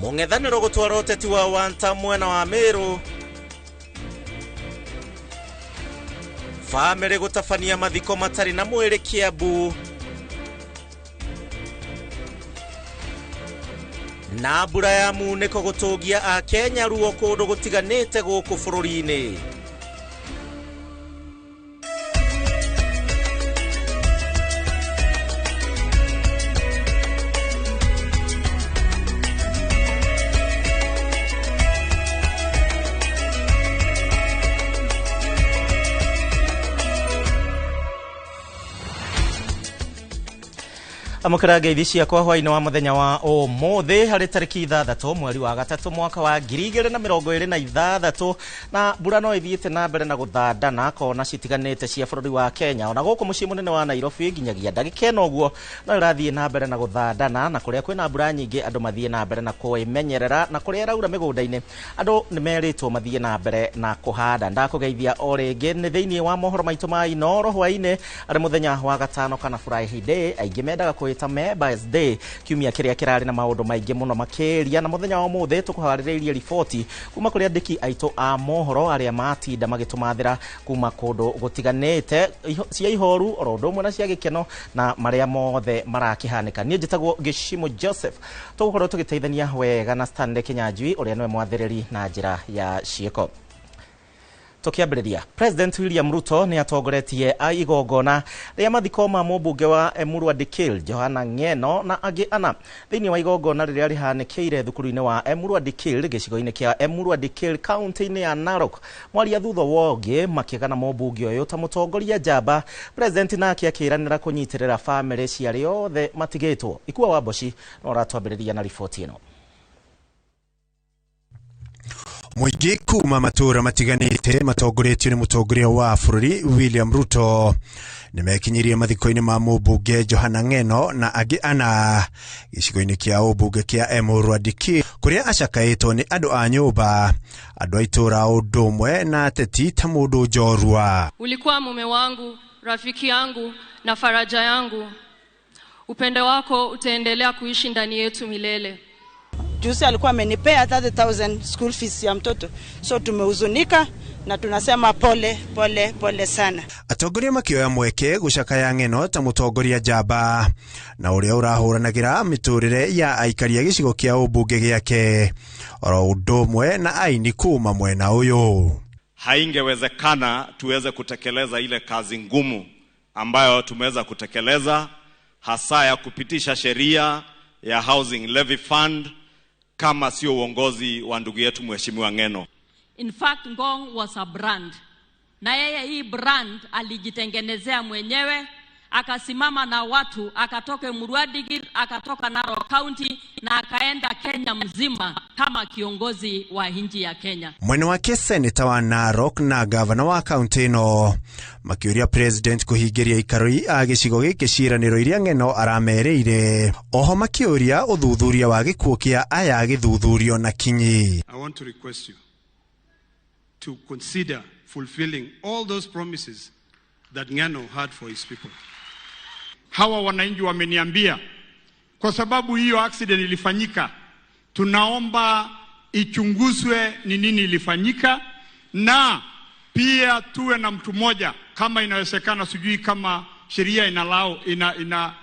Mũng'ethanĩro gũtwara ũteti wa Wanta mwena wa Meru. Bamĩrĩ gũtabania mathiko matarĩ na mwĩrĩ Kiambu. Na mbura ya munĩko gũtũngia Akenya ruo kũndũ gũtiganĩte gũkũ bũrũri-inĩ. Amũkĩra ngeithi ciakwa hwainĩ wa mũthenya wa ũmũthĩ harĩ tarĩki 6 mweri wa 3 mwaka wa 2026, na mbura no ĩthiĩte na mbere na gũthandana kona citiganĩte cia bũrũri wa Kenya. Ona gũkũ mũciĩ mũnene wa Nairobi nginyagia ndagĩka ĩno ũguo no ĩrathiĩ na mbere na gũthandana, na kũrĩa kwĩna mbura nyingĩ andũ mathiĩ na mbere na kwĩmenyerera, na kũrĩa ĩraura mĩgũnda-inĩ andũ nĩ merĩtwo mathiĩ na mbere na kũhanda. Ndakũgeithia o rĩngĩ nĩ thĩinĩ wa mohoro maitũ ma Inooro hwainĩ arĩ mũthenya wa gatano kana Friday. Aingĩ mendaga kwĩta Members Day, kiumia kĩrĩa kĩrarĩ na maũndũ maingĩ mũno makĩria, na mũthenya wa ũmũthĩ tũkũharĩrĩirie riboti kuma kũrĩ andĩki aitũ a mohoro arĩa matinda magĩtũmathĩra kuma kũndũ gũtiganĩte cia ihoru oro ũndũ ũmwe na cia gĩkeno na marĩa mothe marakĩhanĩka. Niĩ njĩtagwo Gĩcimo Joseph, tũgũkorwo tũgĩteithania wega na Stanley Kinyanjui ũrĩa nĩwe mwathĩrĩri na njĩra ya ciĩko. Tũkĩambĩrĩria, President William Ruto nĩ atongoretie igongona rĩa mathiko ma mũmbunge wa Emurua Dikirr Johana Ng'eno na angĩ ana thĩinĩ wa igongona rĩrĩa rĩhanĩkĩire thukuru-inĩ wa Emurua Dikirr gĩcigo-inĩ kĩa Emurua Dikirr kaunti-inĩ ya Narok. Mwaria thutha wa ũngĩ makĩgana mũmbunge ũyũ ta mũtongoria njamba. President nake akĩranĩra kũnyitĩrĩra bamĩrĩ cia arĩa othe matigĩtwo. Ikua wa Mboci no aratwambĩrĩria na riboti ĩno. Mũingĩ kuma matũũra matiganĩte matongoretio nĩ mũtongoria wa bũrũri William Ruto nĩmekinyirie mathiko-inĩ ma mũmbunge Johana Ng'eno na angĩ ana gĩcigo-inĩ kĩa ũmbunge kĩa Emurua Dikirr kũrĩa acakaĩtwo nĩ andũ a nyũmba, andũ a itũũra ũndũ ũmwe na ateti ta mũndũ njorua. Ulikuwa mume wangu, rafiki yangu na faraja yangu. Upendo wako utaendelea kuishi ndani yetu milele. Juzi alikuwa amenipea 30,000 school fees ya mtoto. So tumehuzunika na tunasema pole pole pole sana. Atongoria makĩoya mweke gũcakaya Ng'eno ta mũtongoria njamba na ũrĩa ũrahũranagĩra mĩtũrĩre ya aikari a gĩcigo kĩa ũmbunge gĩake oro ũndũ ũmwe na aini kuma mwena ũyũ. Haingewezekana tuweze kutekeleza ile kazi ngumu ambayo tumeweza kutekeleza, hasa ya kupitisha sheria ya Housing Levy Fund, kama sio uongozi wa ndugu yetu Mheshimiwa Ng'eno. In fact, Ngong was a brand. Na yeye hii brand alijitengenezea mwenyewe, akasimama na watu, akatoka Emurua Dikirr, akatoka Narok County na akaenda Kenya mzima kama kiongozi wa nchi ya Kenya. Mwena wake seneta wa Narok na gavana wa kaunti ĩno makĩũria president kũhingĩria aikarĩ a gĩcigo gĩkĩ ciĩranĩro iria Ng'eno aramerĩire. Oho makĩũria ũthuthuria wa gĩkuũ kĩa aya gĩthuthurio na kinyi. I want to request you to consider fulfilling all those promises that Ng'eno had for his people. Hawa wananchi wameniambia kwa sababu hiyo accident ilifanyika, tunaomba ichunguzwe ni nini ilifanyika, na pia tuwe na mtu mmoja kama inawezekana, sijui kama sheria ina allow, ina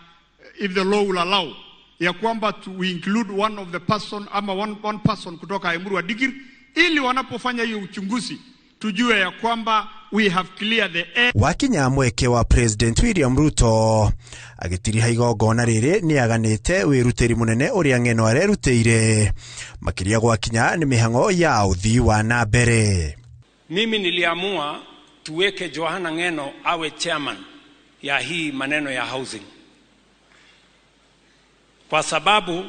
if the law will allow, ya kwamba we include one of the person ama one person kutoka Emurua Dikirr, ili wanapofanya hiyo uchunguzi tujue ya kwamba we have cleared the air. Wakinya mweke wa President William Ruto agĩtiriha igongona rĩrĩ nĩaganĩte wĩrutĩri mũnene ũrĩa Ng'eno arerutĩire makĩria gwakinya nĩ mĩhang'o ya ũthii wa na mbere. Mimi niliamua tuweke Johana Ng'eno awe chairman ya hii maneno ya housing, kwa sababu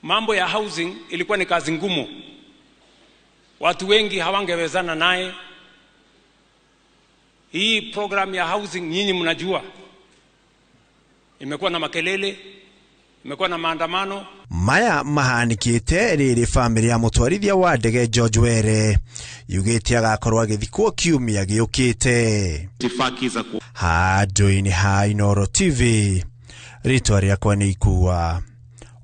mambo ya housing ilikuwa ni kazi ngumu, watu wengi hawangewezana naye. Hii program ya housing nyinyi mnajua imekuwa na makelele, imekuwa na maandamano. Maya mahanikite rĩrĩ famĩlĩ ya mũtwarithia wa ndege George Were yugĩte agakorwo agĩthikwo kiumia gĩũkĩte. Handũ-inĩ ha Inooro TV, rĩtwa rĩakwa nĩ Ikua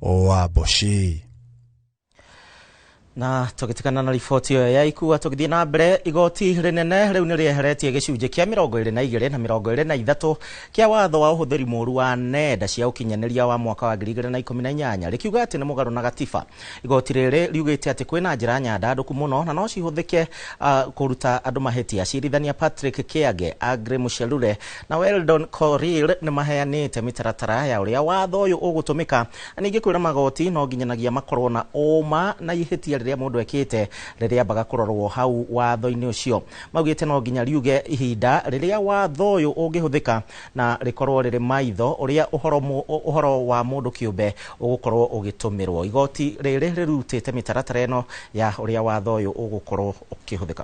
wa Mboci. Na tũgĩtigana na riboti ĩyo ya Ikua, tũgĩthiĩ na mbere, igoti rĩnene rĩu nĩ rĩeheretie gĩcunjĩ kĩa 22 na 23 kĩa watho wa ũhũthĩri mũũru wa nenda cia ũkinyanĩria wa mwaka wa 2018, rĩkiuga atĩ nĩ mũgarũ na gatiba. Igoti rĩrĩ riugĩte atĩ kwĩna njĩra nyandandũku mũno na no cihũthĩke kũruta andũ mahĩtia. Acirithania Patrick Kiage, Aggrey Muchelule na Weldon Korir nĩ maheanĩte mĩtaratara ya ũrĩa watho ũyũ ũgũtũmĩka, na ningĩ kwĩra magoti no nginyanagia makorwo na ũma na ihĩtia rĩrĩa mũndũ ekĩte rĩrĩambaga kũrorwo hau watho-inĩ ũcio. Maugĩte no nginya riuge ihinda rĩrĩa watho ũyũ ũngĩhũthĩka na rĩkorwo rĩrĩ maitho ũrĩa ũhoro wa mũndũ kĩũmbe ũgũkorwo ũgĩtũmĩrwo. Igoti rĩrĩ rĩrutĩte mĩtaratara ĩno ya ũrĩa watho ũyũ ũgũkorwo ũkĩhũthĩka.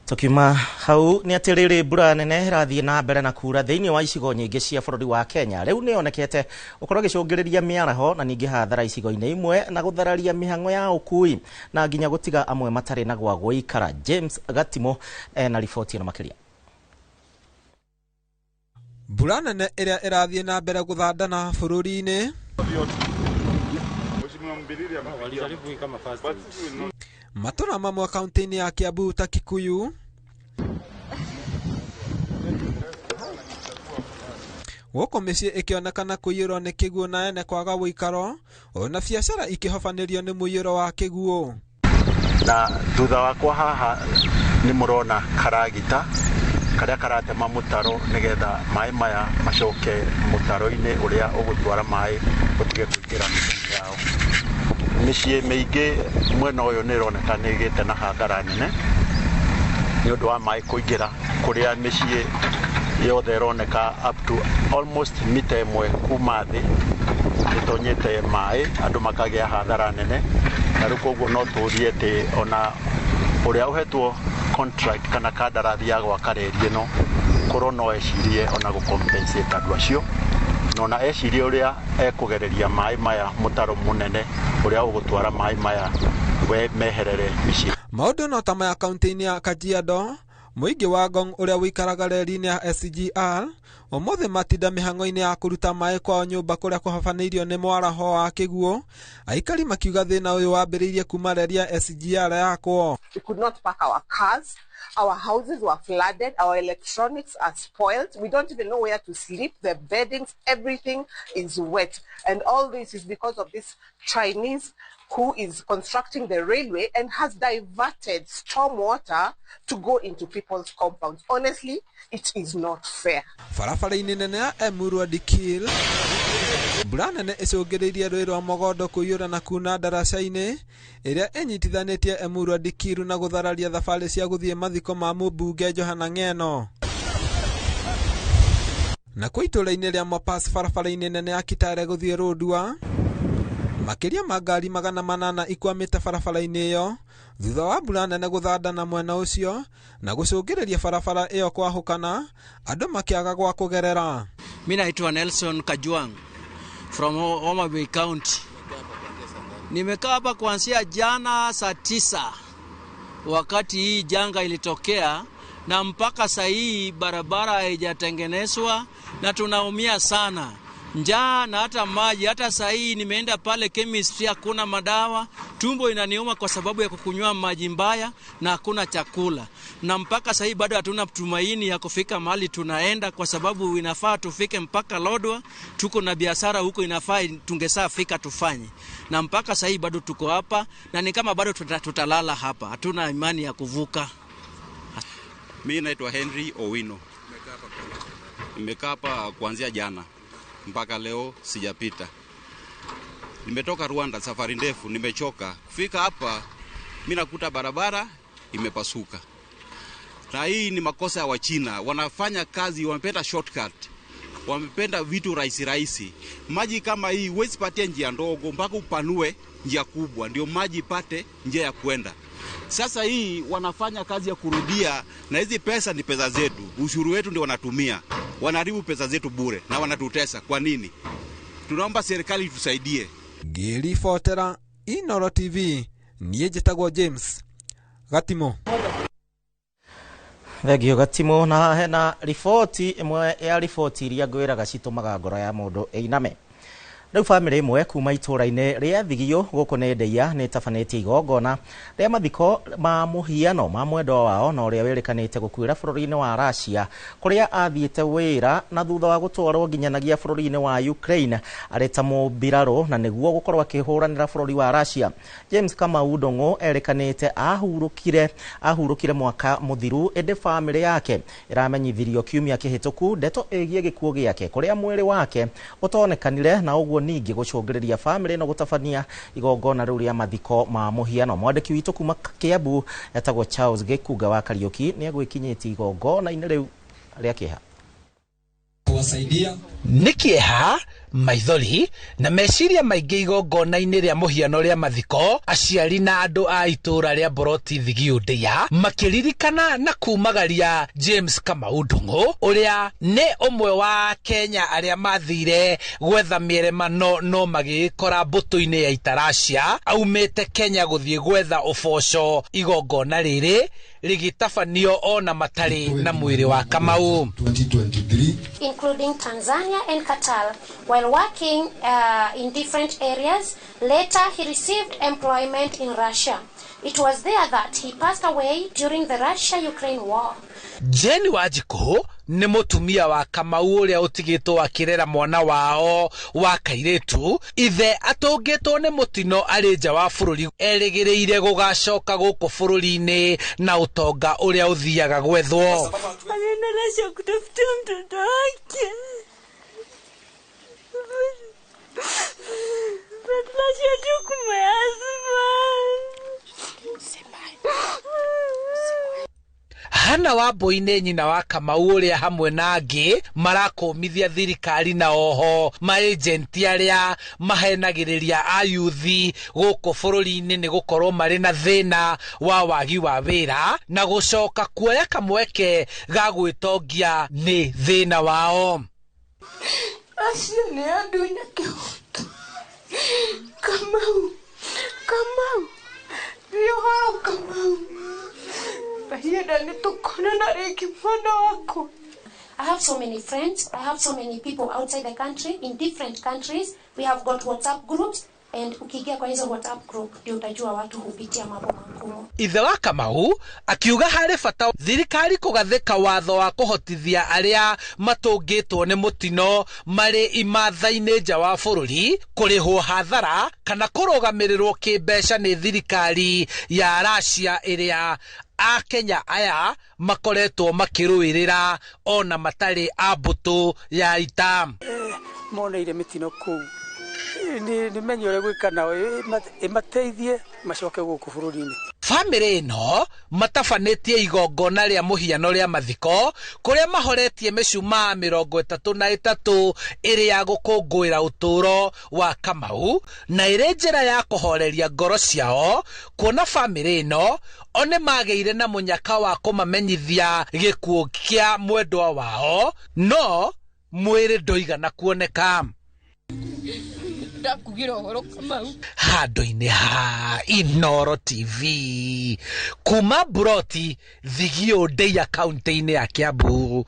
Tukiuma hau nĩ atĩ rĩrĩ mbura nene ĩrathiĩ na mbere na kura thĩinĩ wa icigo nyingĩ cia bũrũri wa Kenya rĩu nĩyonekete gũkorwo ĩgĩcũngĩrĩria mĩaraho na ningĩ hathara icigo-inĩ imwe na gũthararia mĩhang'o ya ũkui na nginya gũtiga amwe matarĩ na gwa gũikara. James Gatimo ena riboti ĩno makĩria. Mbura nene ĩrĩa ĩrathiĩ na mbere gũthandana bũrũri-inĩ matũra mamwe kaunti-inĩ ya Kiambu ta Kikuyu, gũkũ mĩciĩ ĩkĩonekana kũiyũrwo nĩ kĩguũ na ene kwaga ũikaro, ona biacara ikĩhobanĩrio nĩ mũiyũro wa kĩguũ. Na thutha wakwa haha nĩ mũrona karagita karĩa karatema mũtaro nĩgetha maĩ maya macoke mũtaro-inĩ ũrĩa ũgũtwara maĩ ũtige kũingĩra mĩciĩ yao. Mĩciĩ mĩingĩ mwena ũyũ nĩ ĩroneka nĩ ĩgĩte na hathara nene nĩ ũndũ wa maĩ kũingĩra, kũrĩa mĩciĩ yothe ĩroneka up to almost mita 1 kuma thĩ ĩtonyete maĩ, andũ makagĩa hathara nene. Na rĩu koguo no tũrie atĩ ona ũrĩa ũhetwo contract kana kandarathi ya gwaka reri ĩno korwo no ecirie ona gũ compensate andũ acio, na ona ecirie ũrĩa ekũgereria maĩ maya mũtaro mũnene ũrĩa ũgũtwara maĩ maya we meherere mĩciĩ. Maũndũ no ta maya kaunti-inĩ ya Kajiado, mũingĩ wa Ngong ũrĩa ũikaraga reri-inĩ ya SGR ũmũthĩ matinda mĩhang'o-inĩ ya kũruta maĩ kwao nyũmba kũrĩa kũhabanĩirio nĩ mwaraho wa kĩguũ. Aikari makiuga thĩna ũyũ wambĩrĩirie kuma reri ya SGR yakwo. We could not park our cars, our houses were flooded, our electronics are spoiled, we don't even know where to sleep, the beddings, everything is wet. And all this is because of this Chinese who is constructing the railway and has diverted storm water to go into people's compounds. Honestly, it is not fair. Barabara-inĩ nene ya Emurua Dikirr, mbura nene ĩcũngĩrĩirie rũĩ rwa Mogondo kũiyũra na kuna ndaraca-inĩ ĩrĩa ĩnyitithanĩtie Emurua Dikirr na gũthararia thabarĩ cia gũthiĩ mathiko ma mũmbunge Johana Ng'eno. Na kwa itũũra-inĩ rĩa Mopas barabara-inĩ nene ya Kitale gũthiĩ Lodwar, makĩria ma ngari 800 ikwamĩte barabara-inĩ ĩyo thutha wa mbura nene gũthandana mwena ũcio na gũcũngĩrĩria barabara ĩyo kwahũkana, andũ makĩaga gwa kũgerera. Mimi naitwa Nelson Kajwang from Homa Bay County. Nimekaa hapa kuanzia jana saa 9 wakati hii janga ilitokea, na mpaka saa hii barabara haijatengenezwa na tunaumia sana. Njaa na hata maji. Hata saa hii nimeenda pale chemistry hakuna madawa, tumbo inaniuma kwa sababu ya kukunywa maji mbaya na hakuna chakula. Na mpaka saa hii bado hatuna tumaini ya kufika mahali tunaenda, kwa sababu inafaa tufike mpaka Lodwar, tuko na biashara huko, inafaa tungesaa fika tufanye. Na mpaka saa hii bado tuko hapa na ni kama bado tutalala hapa, hatuna imani ya kuvuka. Mimi naitwa Henry Owino. Nimekaa hapa kuanzia jana mpaka leo sijapita. Nimetoka Rwanda, safari ndefu, nimechoka. Kufika hapa mimi nakuta barabara imepasuka. Na hii ni makosa ya Wachina. Wanafanya kazi, wamependa shortcut. Wamependa vitu rahisi rahisi. Maji kama hii huwezi patia njia ndogo mpaka upanue njia kubwa ndio maji ipate njia ya kwenda. Sasa hii wanafanya kazi ya kurudia, na hizi pesa ni pesa zetu. Ushuru wetu ndio wanatumia. Wanaharibu pesa zetu bure na wanatutesa. Kwa nini? Tunaomba serikali tusaidie. Ngĩribotera Inooro TV, niĩ njĩtagwo James Gatimo. Thengio Gatimo. Na hena riboti ĩmwe ya riboti iria ngwĩraga citũmaga ngoro ya mũndũ ĩiname. Rĩu bamĩrĩ ĩmwe kuma itũũra-inĩ rĩa Thigio gũkũ nĩ Ndeia nĩ ĩtabanĩtie igongona rĩa mathiko ma mũhiano ma mwendwa wao na ũrĩa wĩrĩkanĩte gũkuĩra bũrũri-inĩ wa Russia kũrĩa athiĩte wĩra na thutha wa gũtwarwo nginyanagia bũrũri-inĩ wa Ukraine arĩ ta mũmbirarũ na nĩguo gũkorwo akĩhũranĩra bũrũri wa Russia. James Kamau Ndong'o erĩkanĩte ahurũkire mwaka mũthiru, ĩndĩ bamĩrĩ yake ĩramenyithirio kiumia kĩhĩtũku ndeto ĩgiĩ gĩkuũ gĩake kũrĩa mwĩrĩ wake ũtonekanire na ũguo ningĩ gũcũngĩrĩria bamĩrĩ ĩno gũtabania igongona rĩu rĩa mathiko ma mũhiano. Mwandĩki witũ kuma Kiambu etagwo Charles Gĩkunga wa Kariũki nĩ egwĩkinyĩtie igongona-inĩ rĩu rĩa kĩeha. Nĩ kĩeha, maithori na meciria maingĩ igongona-inĩ rĩa mũhiano rĩa mathiko, aciari na andũ a itũũra rĩa Boroti Thigio Ndeia makĩririkana na kumagaria James Kamau Ndung'u ũrĩa nĩ ũmwe wa Kenya arĩa mathire gwetha mĩeremano no magĩkora mbũtũ-inĩ ya ita Russia aumĩte Kenya gũthiĩ gwetha ũboco. Igongona rĩrĩ rĩgĩtabanio ona matarĩ na mwĩrĩ wa Kamau. 2023 including Tanzania and Qatar, while working in different areas. Later, he received employment in Russia. It was there that he passed away during the Russia-Ukraine war. Jane Wanjikũ nĩ mũtumia wa Kamau ũrĩa ũtigĩtwo akĩrera mwana wao wa kairĩtu. Ithe atũngĩtwo nĩ mũtino arĩ nja wa bũrũri, erĩgĩrĩire gũgacoka gũkũ bũrũri-inĩ na ũtonga ũrĩa ũthiaga gwethwo. Alienda Russia kutafutia mtoto wake. But Russia took my husband. Hana Wambui nĩ nyina wa Kamau ũrĩa hamwe na angĩ marakũmithia thirikari na oho maejenti arĩa mahenagĩrĩria ayuthi gũkũ bũrũri-inĩ nĩ gũkorwo marĩ na thĩna wa wagi wa wĩra na gũcoka kuoya kamweke ga gwĩtongia nĩ thĩna wao. Acio nĩ andũ ina kĩhoto. Kamau, Kamau, nĩ ũhoro Kamau. I have so many friends, I have so many people outside the country, in different countries. We have got WhatsApp groups, and ukiingia kwa hizo WhatsApp group ndio utajua watu hupitia mambo magumu. Ithe wa Kamau akiuga harĩ bata thirikari kũgathĩka watho wa kũhotithia arĩa matũngĩtwo nĩ mũtino marĩ imatha-inĩ nja wa bũrũri kũrĩhwo hathara kana kũrũgamĩrĩrwo kĩmbeca nĩ thirikari ya Russia ĩrĩa Akenya aya makoretwo makĩrũĩrĩra ona matarĩ a mbũtũ ya ita. Moneire mĩtino kũu nĩ menye ũrĩa gwĩka nao ĩmateithie macoke gũkũ bũrũri-inĩ. Bamĩrĩ ĩno matabanĩtie igongona rĩa mũhiano rĩa mathiko kũrĩa mahoretie mĩcumaa 33 ĩrĩ ya gũkũngũĩra ũtũũro wa Kamau na ĩrĩ njĩra ya kũhoreria ngoro ciao kuona bamĩrĩ ĩno o nĩ magĩire na mũnyaka wa kũmamenyithia gĩkuũ kĩa mwendwa wao no mwĩrĩ ndũigana kuoneka. Ndakugira ũhoro Kamau. Handũ-inĩ ha Inooro TV kuma Buroti Thigio Ndeia kaunti-inĩ ya Kiambu,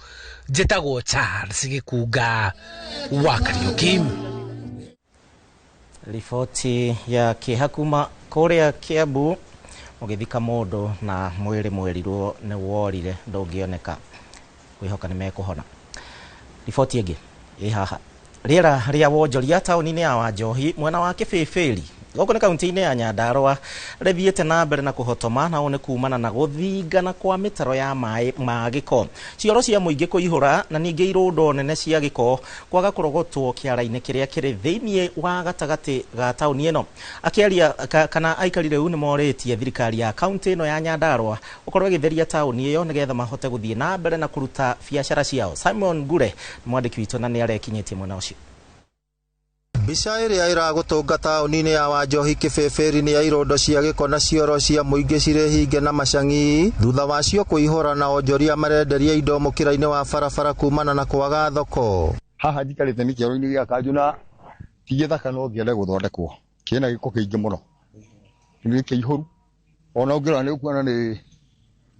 njĩtagwo Charles Gĩkunga wa Kariũki. Riboti ya kĩeha kuma kũrĩa Kiambu, mũgĩthika mũndũ na mwĩrĩ mwerirwo nĩ worire ndũngĩoneka, kwĩhoka nĩ mekũhona. Riboti ĩngĩ ĩ haha. Rĩera rĩa wonjoria taũni-inĩ ya Wanjohi mwena wa Kĩbĩbĩri gũkũ nĩ kaunti-inĩ ya Nyandarũa rĩthiĩte na mbere na kũhotoma na ũũ nĩ kumana na gũthingana kwa mĩtaro ya maĩ ma gĩko, cioro cia mũingĩ kũihũra na ningĩ irũndo nene cia gĩko kwaga kũrogotwo kĩara-inĩ kĩrĩa kĩrĩ thĩiniĩ wa gatagatĩ ga taũni ĩno. Akĩaria kana aikari rĩu nĩ morĩtie thirikari ya kaunti ĩno ya Nyandarũa gũkorwo ĩgĩtheria taũni ĩyo nĩgetha mahote gũthiĩ na mbere na kũruta biacara ciao. Simon Ngure mwandĩki witũ na nĩ arekinyĩtie mwena ũcio. Mbica ĩrĩa ĩragũtũnga taũni-inĩ ya Wanjohi Kĩbĩbĩri nĩ ya irondo cia gĩko na cioro cia mũingĩ cirĩ hinge na macang'i thutha wacio kũihũra na onjoria marenderia indo mũkĩra-inĩ wa barabara kumana na kwaga thoko. Haha njikarĩte nĩ kĩoro-inĩ gĩa kanjũ na ti gĩthaka no ngĩende gũthondekwo, kĩna gĩko kĩingĩ mũno, nĩ kĩihũru, ona ũngĩrora nĩ ũkuona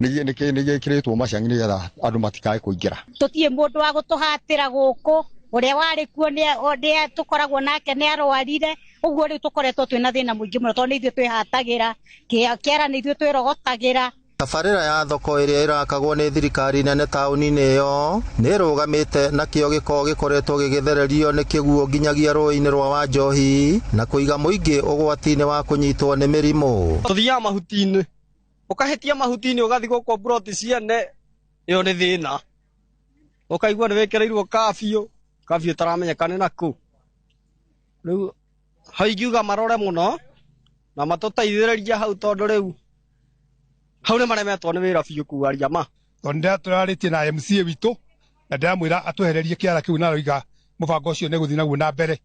Nĩ gĩkĩrĩtwo macangi nĩgetha andũ matikae kũingĩra. Tũtirĩ mũndũ wa gũtũhatĩra gũkũ, ũrĩa warĩ kuo nĩ tũkoragwo nake nĩ arwarire, ũguo rĩu tũkoretwo twĩna thĩna mũingĩ mũno tondũ nĩ ithuĩ twĩhatagĩra, kĩara nĩ ithuĩ twĩrogotagĩra. Tabarĩra ya thoko ĩrĩa ĩrakagwo nĩ thirikari nene taũni-inĩ ĩyo nĩ ĩrũgamĩte nakĩo gĩko gĩkoretwo gĩgĩthererio nĩ kĩguũ nginyagia rũĩ-inĩ rwa Wanjohi na kũiga mũingĩ ũgwati-inĩ wa kũnyitwo nĩ mĩrimũ. Tũthiaga mahuti-inĩ, ũkahĩtia mahuti-inĩ ũgathiĩ gũkũ mburoti ciene, ĩyo nĩ thĩna. Ũkaigua nĩ wĩkĩrĩirwo kabiũ, kabiũ ĩtaramenyeka nĩ nakũ. Rĩu hau ingiuga marore mũno na matũteithĩrĩrie hau tondũ rĩu hau nĩ maremetwo nĩ wĩra biũ kuaria ma. Tondũ tũrarĩtie na MCA witũ na ndĩramwĩra atwehererie kĩara kĩu na aroiga mũbango ũcio nĩ gũthiĩ naguo na mbere.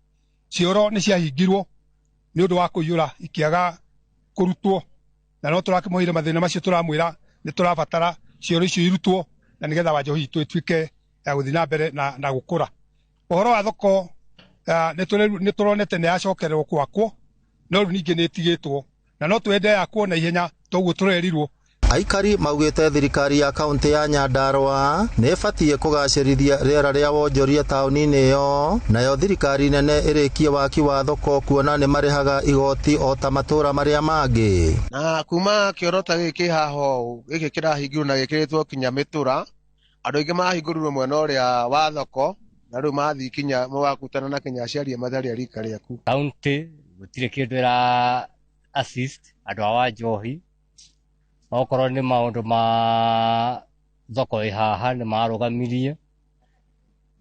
Cioro nĩ ciahingirwo nĩ ũndũ wa kũiyũra ikĩaga kũrutwo, na no tũrakĩmũheire mathĩna macio tũramwĩra nĩ tũrabatara cioro icio irutwo na nĩgetha Wanjohi itũ ĩtuĩke ya gũthiĩ na mbere na gũkũra. Ũhoro wa thoko nĩ tũronete nĩ yacokererwo gwakwo, no rĩu ningĩ nĩ ĩtigĩtwo na no twende yakwo na ihenya toguo tũrerirwo. Aikari maugĩte thirikari ya kaunti ya Nyandarua nĩ ĩbatiĩ kũgacĩrithia rĩera rĩa wonjoria taũni-inĩ ĩyo, nayo thirikari nene ĩrĩkie waki wa thoko kuona nĩ marĩhaga igoti o ta matũũra marĩa mangĩ. Na kuma kĩoro ta gĩkĩ haha ũũ, gĩkĩ kĩrahingirwo na gĩkĩrĩtwo kinya mĩtũra, andũ aingĩ mahingũrirwo mwena ũrĩa wa thoko na rĩu mathiĩ kinya magakutana na kinya aciari matarĩ a rika rĩaku. Kaunti gũtirĩ kĩndũ ĩra assist andũ a Wanjohi. Okorwo nĩ maũndũ ma thoko ĩ haha nĩ marũgamirie.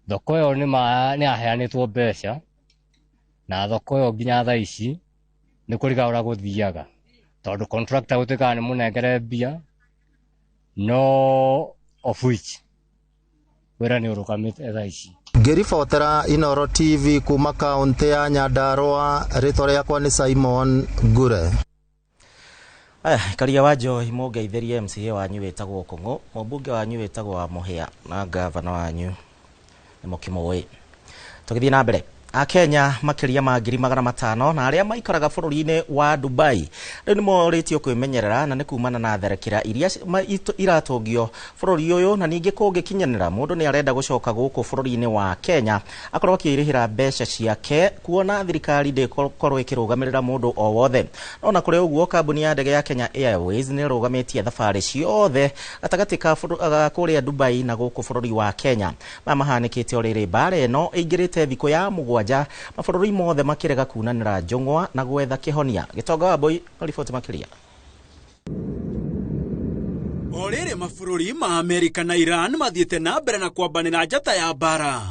Thoko ĩyo nĩ yaheanĩtwo mbeca na thoko ĩyo nginya thaa ici nĩ kũrigaũra gũthiaga tondũ contractor gũtuĩkaga nĩ mũnengere mbia, no of which wĩra nĩ ũrũgamĩte thaa ici. Ngĩribotera Inooro TV kuma kaunti ya Nyandarua, rĩtwa rĩakwa nĩ Simon Ngure. Aya, karia wa Njohi mũngeithĩrie MCA wanyu wĩtagwo Kũng'ũ, mũmbunge wanyu wĩtagwo wa Mũhĩa na ngavana wanyu nĩ mũkĩmũĩ. Tũgĩthiĩ na mbere, Akenya makĩria ma 500,000 na arĩa maikaraga bũrũri-inĩ wa Dubai rĩu nĩ morĩtio kwĩmenyerera na nĩ kumana na tharĩkĩra iria iratũngio bũrũri ũyũ, na ningĩ kũngĩkinyanĩra mũndũ nĩ arenda gũcoka gũkũ bũrũri-inĩ wa Kenya akorwo akĩrĩhĩra mbeca ciake kuona thirikari ndĩkorwo ĩkĩrũgamĩrĩra mũndũ o wothe. No na kũrĩ ũguo, kambuni ya ndege ya Kenya Airways nĩ ĩrũgamĩtie thabarĩ ciothe gatagatĩ ka kũrĩa Dubai na gũkũ bũrũri wa Kenya. Maya mahanĩkĩte o rĩrĩ mbara ĩno ĩingĩrĩte thikũ ya 7, mabũrũri mothe makĩrega kunanĩra njũng'wa na gwetha kĩhonia. Gĩtonga wa Mbui na riboti makĩria. O rĩrĩ mabũrũri ma Amerika na Iran mathiĩte na mbere na kwambanĩra njata ya mbara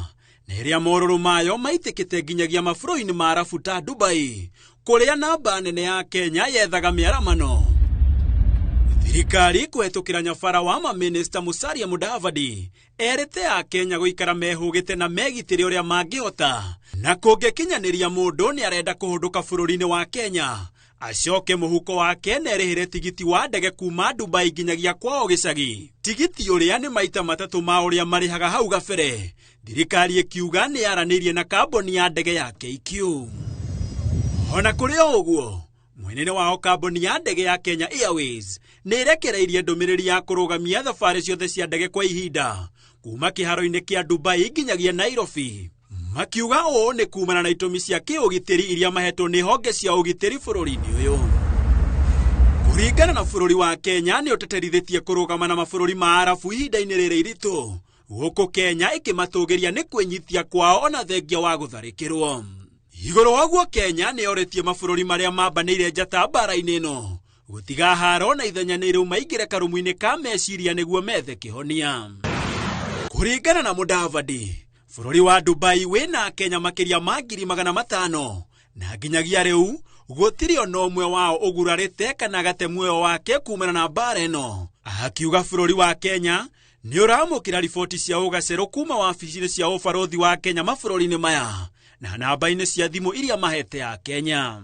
na ĩrĩa morũrũ mayo maitĩkĩte nginyagia mabũrũri-inĩ ma Arabu ta Dubai kũrĩa namba nene ya Kenya yethaga mĩaramano. Thirikari kũhetũkĩra nyabara wa mamĩnĩsta Musalia Mudavadi erĩte a Kenya gũikara mehũgĩte na megitĩre ũrĩa mangĩhota, na kũngĩkinyanĩria mũndũ nĩ arenda kũhũndũka bũrũri-inĩ wa Kenya acoke mũhuko wake na erĩhĩre tigiti wa ndege kuma Dubai nginyagia kwao gĩcagi, tigiti ũrĩa nĩ maita matatũ ma ũrĩa marĩhaga hau gabere. Thirikari ĩkiuga nĩ yaranĩirie na kambuni ya ndege ya KQ. Ona kũrĩ o ũguo, mwenene wao kambuni ya ndege ya Kenya Airways nĩ ĩrekereirie ndũmĩrĩri ya kũrũgamia thabarĩ ciothe cia ndege kwa ihinda kuma kĩharo-inĩ kĩa Dubai nginyagia Nairobi, makiuga ũũ nĩ kumana na itũmi cia kĩũgitĩri iria mahetwo nĩ honge cia ũgitĩri bũrũri-inĩ ũyũ. Kũringana na bũrũri wa Kenya nĩ ũteterithĩtie kũrũgama na mabũrũri ma Arabu ihinda-inĩ rĩrĩ iritũ, gũkũ Kenya ĩkĩmatũgĩria nĩ kwĩnyitia kwao ona thengia wa gũtharĩkĩrwo. Igũrũ wa ũguo, Kenya nĩ yorĩtie mabũrũri marĩa mambanĩire njata mbara-inĩ ĩno gũtiga haro na ithenya nĩ rĩu maingĩre karumu-inĩ ka meciria nĩguo methe kĩhonia. Kũringana na Mudavadi, bũrũri wa Dubai wĩna Kenya makĩria ma 500,000 na nginyagia rĩu gũtirĩ ona ũmwe wao ũgurarĩte kana agate muoyo wake kumana na mbara ĩno. Akiuga bũrũri wa Kenya nĩ ũramũkĩra riboti cia ũgacerũ kuma wabici-inĩ cia ũbarũthi wa Kenya mabũrũri-inĩ maya na namba-inĩ cia thimũ iria mahete ya Kenya.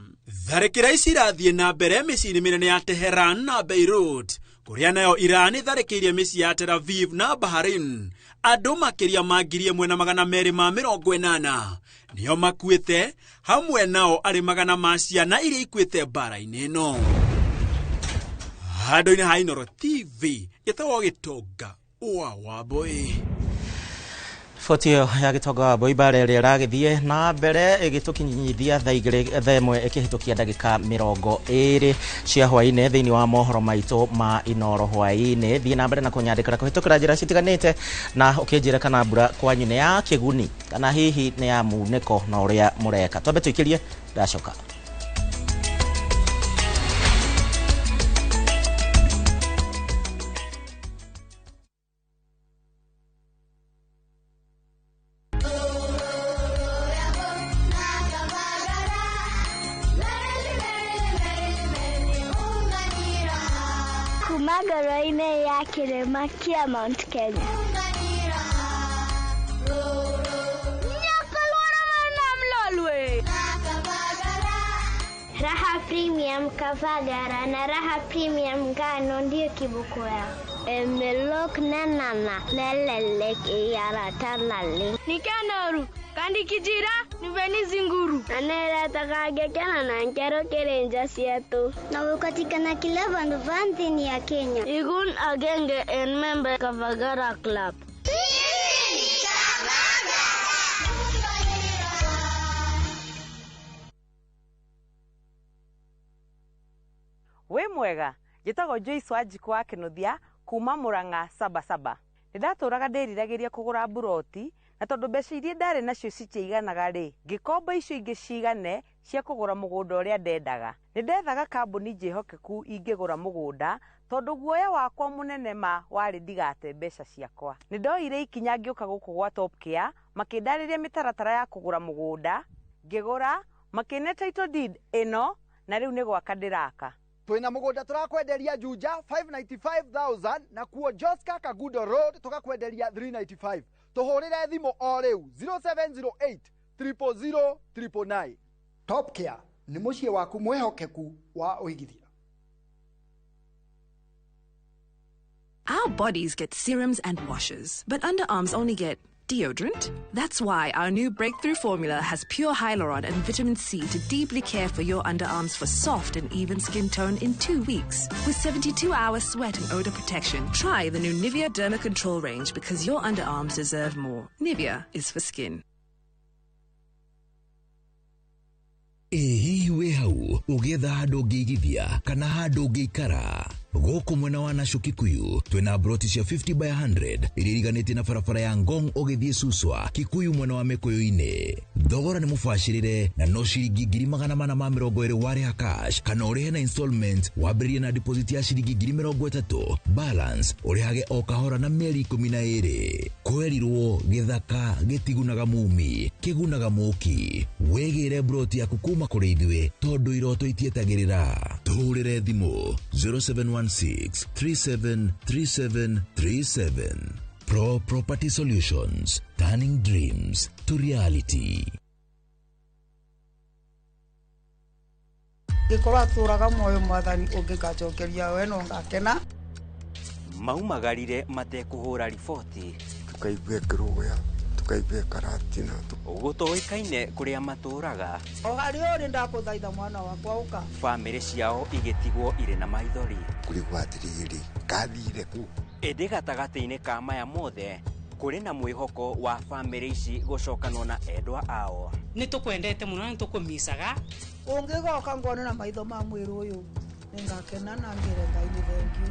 Tharĩkĩra ici irathiĩ na mbere mĩciĩ-inĩ mĩnene ya Teheran na Beirut, kũrĩa nayo Iran ĩtharĩkĩirie mĩciĩ ya Tel Aviv na Bahrain. Andũ makĩria ma 1280 nĩo makuĩte, hamwe nao arĩ magana ma ciana iria ikuĩte mbara-inĩ ĩno. Handũ-inĩ ha Inooro TV gĩtagwo Gĩtonga wa Wambui. Riboti ĩyo ya Gĩtonga wa Wambui bara ĩrĩa ĩragĩthiĩ na mbere ĩgĩtũkinyithia thaa igĩrĩ thaa ĩmwe ĩkĩhĩtũkia ndagĩka 20 cia hwaĩ-inĩ thĩinĩ wa mohoro maitũ ma Inooro hwaĩ-inĩ. Thiĩ na mbere na kũnyandĩkĩra kũhĩtũkĩra njĩra citiganĩte na ũkĩnjĩra kana mbura kwanyu nĩ ya kĩguni kana hihi nĩ ya munĩko na ũrĩa mũreka. Twambe tũikĩrie, ndacoka. Kuma ngoro-inĩ ya kĩrĩma kĩa Mount Kenya. Raha Premium Kavagara na Raha Premium ngano ndio kiboko yao. Emelok nanana lelelek iyaratanale. Nikanoru kandi kijira niveni zinguru. Anera na nkero kerenja sietu. Na ukatikana kila vandu vanthini ya Kenya. Igun agenge en member Kavagara Club. Wĩ mwega, njĩtagwo Joyce Wanjikũ wa Kĩnuthia kuma Murang'a Sabasaba. Nĩndatũraga ndĩriragĩria kũgũra mburoti na tondũ mbeca iria ndarĩ nacio citiaiganaga rĩ, ngĩkomba icio ingĩ cigane cia kũgũra mũgũnda ũrĩa ndendaga. Nĩndethaga kambuni njĩhokeku ingĩgũra mũgũnda tondũ guoya wakwa mũnene ma warĩ ndigate mbeca ciakwa. Nĩndoire ikinya ngĩũka gũkũ gwa Top Care, makĩndarĩria mĩtaratara ya kũgũra mũgũnda, ngĩgũra, makĩne title deed ĩno na rĩu nĩ gwaka ndĩraka. Twina mugunda turakwenderia Juja 595,000 na kuo Joska Kagudo Road tukakwenderia 395. Tuhurire thimu o riu 0708 000 999. Top Care ni muciĩ waku mwihokeku wa uigithia. Our bodies get serums and washes, but underarms only get deodorant. That's why our new breakthrough formula has pure hyaluron and vitamin C to deeply care for your underarms for soft and even skin tone in 2 weeks. With 72-hour sweat and odor protection, try the new Nivea Derma Control range because your underarms deserve more. Nivea is for skin. Ĩ hihi wĩ hau ũgĩetha handũ ũngĩigithia kana handũ ũngĩikara? Gũkũ mwena wa Nashu Kikuyu twĩna broti cia 50 by 100 iria iriganĩtie na barabara ya Ngong ũgĩthiĩ Suswa Kikuyu mwena wa Mĩkũyũ-inĩ. Thogora nĩ mũbacĩrĩre na no ciringi 420,000 warĩha cash kana ũrĩhe na installment wambĩrĩrie na deposit ya ciringi 30,000 balance ũrĩhage o kahora na mĩeri 12. Kwerirwo gĩthaka gĩtigunaga mumi kĩgunaga mũki. Wĩgĩre broti yaku kuma kũrĩ ithuĩ tondũ iroto itietagĩrĩra. Tũhũrĩre thimũ 0716 373737. Pro Property Solutions, turning dreams to reality. Gĩkorwo atũraga muoyo mwathani ũngĩgacokeria we no ngakena. Maumagarire matekũhũra riboti tukaigua kĩrũgũya tukaigua karatina gũtoĩkaine kũrĩa matũraga. O harĩa ũrĩ ndakũthaitha mwana wakwa ũka. Bamĩrĩ ciao igĩtigwo irĩ na maithori. Kũrigwo atĩrĩrĩ kathire kũ. Ĩndĩ gatagatĩ-inĩ ka maya mothe kũrĩ na mwĩhoko wa bamĩrĩ ici gũcokanwo na endwa ao. Nĩ tũkwendete mũno nĩ tũkũmicaga. Ũngĩgoka ngone na maitho ma mwĩrĩ ũyũ nĩngakena na ngĩre Ngai nĩ thengiũ.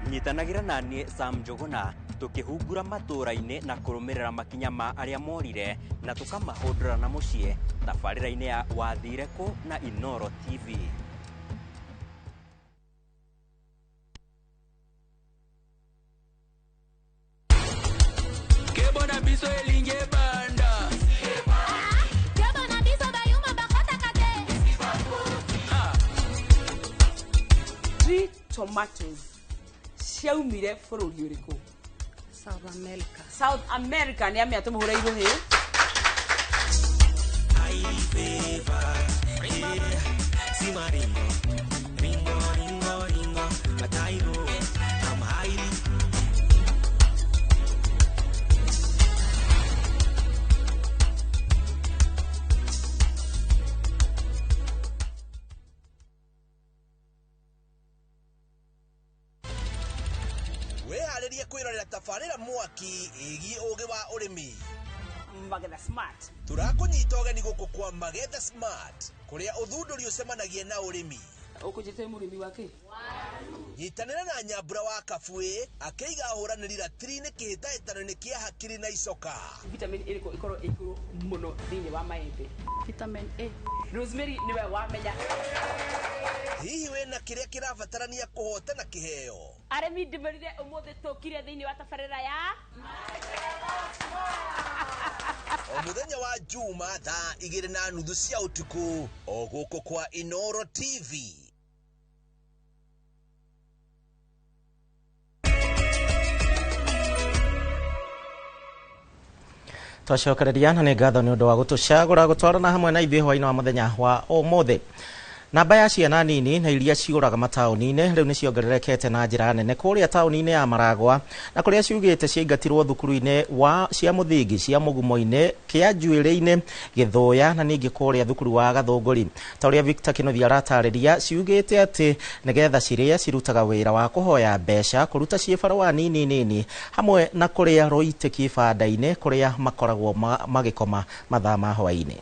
Nyitanagĩra na niĩ Sam Njũgũna tukihungura matũra-inĩ na kũrũmĩrĩra makinya ma arĩa morire na tũkamahũndũra na mũciĩ tabarĩra-inĩ ya Wathire Kũ na Inooro TV. Kebona biso elinge banda. Kebona biso bayuma bakata kate. 3 tomatoes. Ciaumire bũrũri ũrĩkũ? South America. South America nĩ amĩa tũmũhũre irũhĩ. Wĩharĩrie kwĩrorera tabarĩra mwaki ĩgiĩ ũgĩ wa ũrĩmi. Magetha Smart. Tũrakũnyita ũgeni gũkũ kwa Magetha Smart, kũrĩa ũthundũri ũcemanagia na ũrĩmi. Ũkũnjĩte mũrĩmi wake? Nyitanĩra na Nyambura wa Kabuĩ akĩiga ahũranĩri ratiri-inĩ kĩhĩtahĩtano-inĩ kĩa hakiri na icoka. Vitamin ĩrĩkũ ĩkorwo ĩ igũrũ mũno thĩinĩ wa maembe? Vitamin A. Rosemary nĩwe wamenya. Hihi wĩna kĩrĩa kĩrabatarania kũhotana kĩheo? Arĩmi ndĩmerire ũmũthĩ tũkire thĩinĩ wa tabarĩra ya O mũthenya wa Juma thaa 2:30 cia ũtukũ o gũkũ kwa Inoro TV. Twacokereria na nĩ ngatho nĩ ũndũ wa gũtũcagũra gũtwarana hamwe na ithuĩ hwaĩ-inĩ wa mũthenya wa ũmũthĩ. Namba ya ciana nini na iria ciũraga mataũni-inĩ rĩu nĩ ciongererekete na njĩra nene kũrĩa taũni-inĩ ya Maragwa na kũrĩa ciugĩte ciaingatirwo thukuru-inĩ wa cia mũthingi cia Mũgumo-inĩ, kĩa Njuĩrĩ-inĩ, Gĩthũya na ningĩ kũrĩa thukuru wa Gathũngũri. Ta ũrĩa Victor Kĩnuthia aratarĩria, ciugĩte atĩ nĩgetha cirĩe cirutaga wĩra wa kũhoya mbeca, kũruta ciĩbarũa nini nini hamwe na kũrĩa rũitĩki ibanda-inĩ kũrĩa makoragwo magĩkoma mathaa ma hwaĩ-inĩ.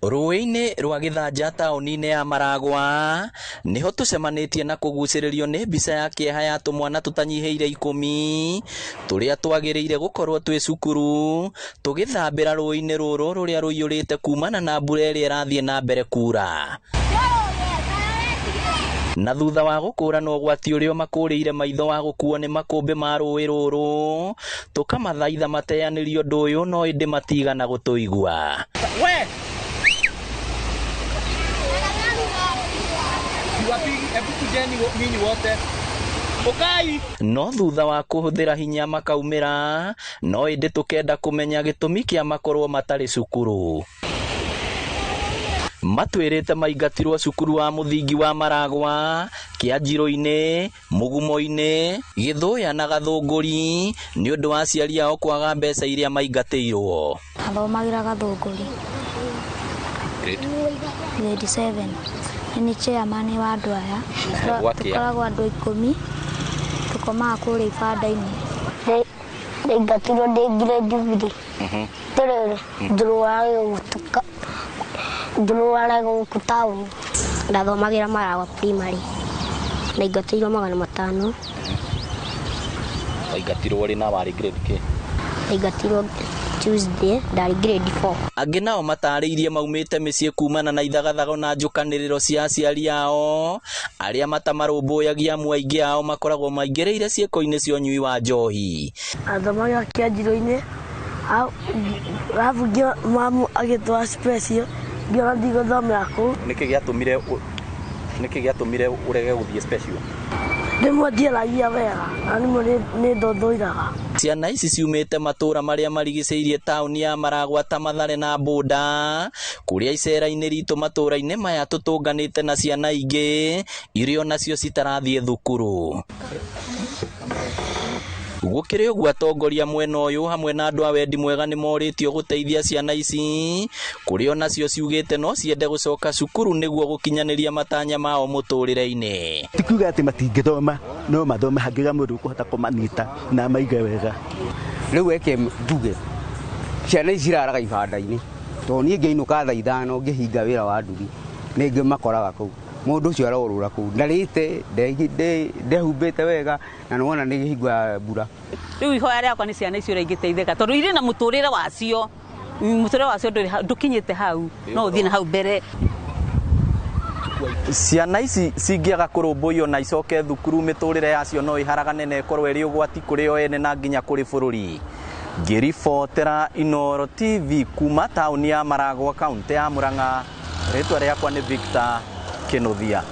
Rũĩ-inĩ rwa Gĩthanja taũni-inĩ ya Maragwa nĩho tũcemanĩtie na kũgucĩrĩrio nĩ mbica ya kĩeha ya tũmwana tũtanyihĩire 10 tũrĩa twagĩrĩire gũkorwo twĩ cukuru tũgĩthambĩra rũĩ-inĩ rũrũ rũrĩa rũiyũrĩte kumana na mbura ĩrĩa ĩrathiĩ na mbere kura. Na thutha wa gũkũrana ũgwati ũrĩa makũrĩire maitho wa gũkuo nĩ makũmbĩ ma rũĩ rũrũ tũkamathaitha mateanĩrie ũndũ ũyũ no ĩndĩ matigana gũtũigua. No thutha wa kũhũthĩra hinya makaumĩra no ĩndĩ tũkenda kũmenya gĩtũmi kĩa makorwo matarĩ cukuru. Matwĩrĩte maingatirwo cukuru wa mũthingi wa Maragwa, kĩa Njirũ-inĩ, Mũgumo-inĩ, Gĩthũya na Gathũngũri nĩ ũndũ wa aciari ao kwaga mbeca iria maingatĩirwo. Athomagĩra Gathũngũri. Grade 7. Nĩ chairman wa andũ aya. Tũkoragwo andũ 10 tũkomaga kũrĩa ibanda-inĩ. Ndaingatirwo ndĩ grade 3. Tũrĩrĩ ndũrũaraga gũkũ taũni. Ndathomagĩra Maragwa primary. Ndaingatĩirwo 500. Waingatirwo rĩ na warĩ grade kĩ? Ndaingatirwo Tuesday, ndarĩ grade 4. Angĩ nao matarĩirie maumĩte mĩciĩ kumana na ithagathago na njũkanĩrĩro cia aciari ao arĩa matamarũmbũyagia amu aingĩ ao makoragwo maingĩrĩire ciĩko-inĩ cia ũnyui wa njohi. Athomagĩra Kĩanjirũ-inĩ, arabu mamu agĩtwara special ngĩona ndigũthomera kũu. Nĩkĩ gĩatũmire ũrege gũthiĩ special? Rĩmwe ndiaragia wega na rĩmwe nĩ ndondoiraga. Ciana ici ciumĩte matũũra marĩa marigicĩirie taũni ya Maragwa ta Mathare na Mbũnda kũrĩa icera-inĩ ritũ matũũra-inĩ maya tũtũnganĩte na ciana ingĩ iria onacio citarathiĩ thukuru. Gũkĩrĩ ũguo atongoria mwena ũyũ hamwe na andũ a wendi mwega nĩ morĩtio gũteithia ciana ici kũrĩa onacio ciugĩte no ciende gũcoka cukuru nĩguo gũkinyanĩria matanya mao mũtũrĩre-inĩ. Ti kuuga atĩ matingĩthoma, no mathome hangĩga mũndũ ũkũhota kũmanyita na amaige wega. Rĩu eke njuge ciana ici ciraraga ibanda-inĩ tondũ niĩ ngĩinũka thaa 5 ngĩhinga wĩra wa nduthi nĩ ngĩmakoraga kũu. Mũndũ ũcio arorũra kũu ndarĩte ndehumbĩte wega na nĩwona nĩ hingo ya mbura. Rĩu ihoya rĩakwa nĩ ciana icio ũrĩa ingĩteithĩka tondũ irĩ na mũtũrĩre wacio, mũtũrĩre wacio ndũkinyĩte hau, no ũthiĩ na hau mbere. Ciana ici cingĩaga kũrũmbũiyo na icoke thukuru mĩtũrĩre yacio no ĩharagane na ĩkorwo ĩrĩ ũgwati kũrĩ o ene na nginya kũrĩ bũrũri. Ngĩribotera Inooro TV kuma taũni ya Maragwa kaũntĩ ya Murang'a, rĩtwa rĩakwa nĩ Victor Kĩnuthia.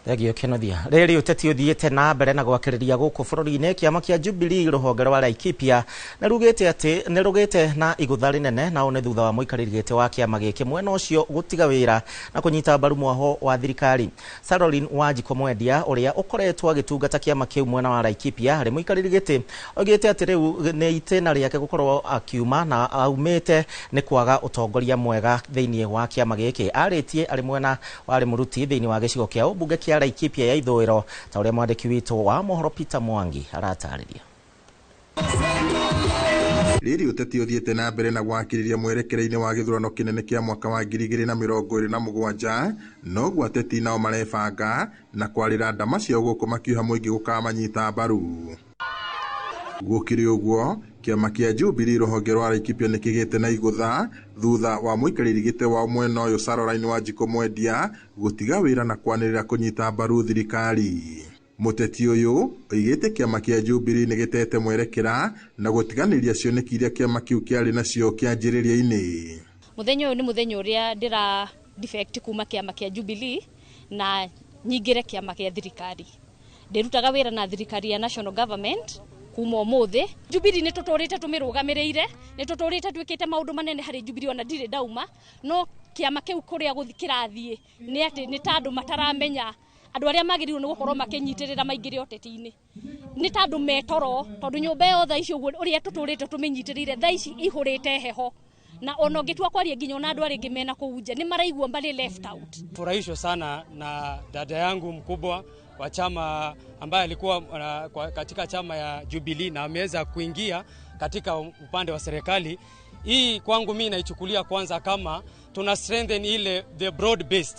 Thengio Kĩnuthia. Rĩrĩ ũteti ũthiĩte na mbere na gwakĩrĩria gũkũ bũrũri-inĩ, kĩama kĩa Jubilee rũhonge rwa Laikipia nĩ rugĩte atĩ nĩ rũgĩte na igũtha rĩnene na ũũ nĩ thutha wa mũikarĩri gĩtĩ wa kĩama gĩkĩ mwena ũcio gũtiga wĩra na kũnyita mbaru mwaho wa thirikari. Caroline Wanjikũ Mwendia ũrĩa ũkoretwo agĩtungata kĩama kĩu mwena wa Laikipia arĩ mũikarĩri gĩtĩ oigĩte atĩ rĩu nĩ itĩna rĩake gũkorwo akiuma na aumĩte nĩ kwaga ũtongoria mwega thĩinĩ wa kĩama gĩkĩ. Arĩtie arĩ mwena warĩ mũruti thĩinĩ wa gĩcigo kĩa ũmbunge kĩa ya Laikipia ya ithũĩro ta ũrĩa mwandĩki witũ wa mohoro Peter Mwangi aratarĩria. Rĩrĩ ũteti ũthiĩte na mbere na gwakĩrĩria mwerekera-inĩ wa gĩthurano kĩnene kĩa mwaka wa 2027 noguo ateti nao marebanga na kwarĩra ndama ciao gũkũ makiuha mũingĩ gũkamanyita mbaru. Gũkĩrĩ ũguo, kĩama kĩa Jubilee rũhonge rwa Laikipia nĩ kĩgĩte na igũtha thutha wa mũikarĩri gĩtĩ wa mwena ũyũ Caroline Wanjikũ Mwendia gũtiga wĩra na kwanĩrĩra kũnyita mbaru thirikari. Mũteti ũyũ oigĩte kĩama kĩa Jubilee nĩ gĩtete mwerekera na gũtiganĩria cioneki iria kĩama kĩu kĩarĩ nacio kĩanjĩrĩria-inĩ. Mũthenya ũyũ nĩ mũthenya ũrĩa ndĩra defect kuma kĩama kĩa Jubilee na nyingĩre kĩama kĩa thirikari. Ndĩrutaga wĩra na thirikari ya national government kuma ũmũthĩ. Jubilee nĩ tũtũrĩte tũmĩrũgamĩrĩire, nĩ tũtũrĩte twĩkĩte maũndũ manene harĩ Jubilee ona ndirĩ ndauma, no kĩama kĩu kũrĩa kĩrathiĩ nĩ atĩ nĩ ta andũ mataramenya andũ arĩa magĩrĩirwo nĩ gũkorwo makĩnyitĩrĩra maingĩre ũteti-inĩ nĩ ta andũ metoro, tondũ nyũmba ĩyo thaa ici ũguo ũrĩa tũtũrĩte tũmĩnyitĩrĩire thaa ici ihũrĩte heho, na ona ũngĩtua kwaria nginya ona andũ arĩa angĩ mena kũu nja nĩ maraigua marĩ left out. Furahishwa sana na dada yangu mkubwa wa chama ambaye alikuwa katika chama ya Jubilee na ameweza kuingia katika upande wa serikali. Hii kwangu mimi naichukulia kwanza kama tuna strengthen ile the broad based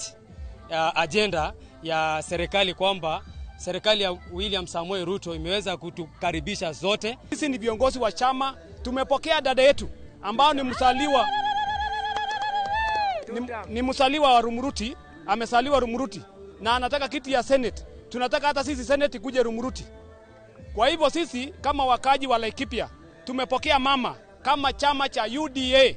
agenda ya serikali, kwamba serikali ya William Samoei Ruto imeweza kutukaribisha zote. Sisi ni viongozi wa chama, tumepokea dada yetu ambao ni msaliwa ni msaliwa wa Rumuruti, amesaliwa Rumuruti na anataka kiti ya Senate. Tunataka hata sisi Senate kuje Rumuruti. Kwa hivyo sisi kama wakaji wa Laikipia tumepokea mama kama chama cha UDA.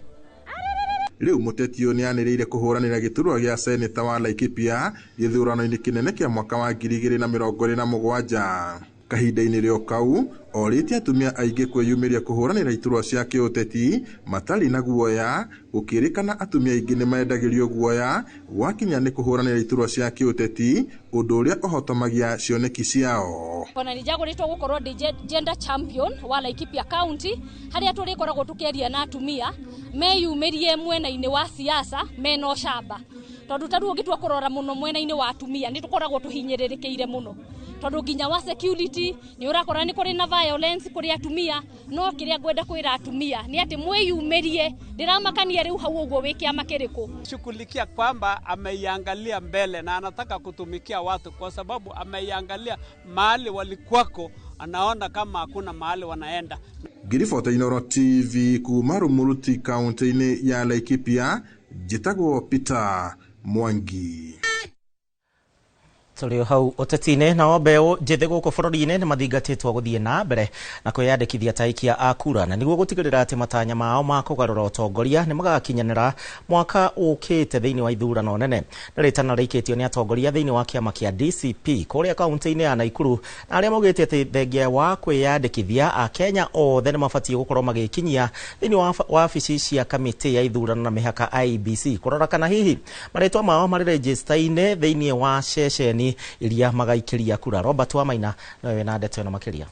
Rĩu mũteti ũyũ nĩanĩrĩire kũhũranĩra gĩturwa gĩa seneta wa Laikipia gĩthurano-inĩ kĩnene kĩa mwaka wa 2027. Kahinda-inĩ rĩo kau orĩtie atumia aingĩ kwĩyumĩria kũhũranĩra iturwa cia kĩũteti matarĩ na guoya, gũkĩrĩkana atumia aingĩ nĩmendagĩrio guoya gwakinya nĩ kũhũranĩra iturwa cia kĩũteti, ũndũ ũrĩa ũhotomagia cioneki ciao. Ona nĩ njagũrĩtwo gũkorwo ndĩ gender champion wa Laikipia County, harĩa tũrĩkoragwo tũkĩaria na atumia meyumĩrie mwena-inĩ wa siasa mena ũcamba, tondũ ta rĩu ũngĩtua kũrora mũno mwena-inĩ wa atumia nĩ tũkoragwo tũhinyĩrĩrĩkĩire mũno, tondũ nginya wa security nĩ ũrakora nĩ kũrĩ na violence kũrĩ atumia. No kĩrĩa ngwenda kwĩra atumia nĩ atĩ mwĩyumĩrie, ndĩramakania rĩu hau ũguo wĩ kĩama kĩrĩkũ. Shughulikia kwamba ameiangalia mbele na anataka kutumikia watu, kwa sababu ameiangalia mahali walikuwako, anaona kama hakuna mahali wanaenda. Ngiribota Inooro TV kuma Rumuruti kaunti-inĩ ya Laikipia, njĩtagwo Peter Mwangi. Tũrĩ hau ũteti-inĩ. Nao mbeũ njĩthĩ gũkũ bũrũri-inĩ nĩ mathingatĩtwo gũthiĩ na mbere na kwĩyandĩkithia ta aikia a kura, na nĩguo gũtigĩrĩra atĩ matanya mao ma kũgarũra ũtongoria nĩ magakinyanĩra mwaka ũkĩte thĩinĩ wa ithurano nene. Nĩ rĩtana rĩikĩtio nĩ atongoria thĩinĩ wa kĩama kĩa DCP kũrĩa kaunti-inĩ ya Naikuru, na arĩa maugĩte atĩ thengia wa kwĩyandĩkithia Akenya othe nĩ mabatiĩ gũkorwo magĩkinyia thĩinĩ wa wabici cia kamĩtĩ ya ithurano na mĩhaka IEBC kũrora kana hihi marĩtwa mao marĩ rejista-inĩ thĩinĩ wa ceceni iria magaikĩria kura. Robert Wamaina nowe wĩna ndeto ĩno makĩria.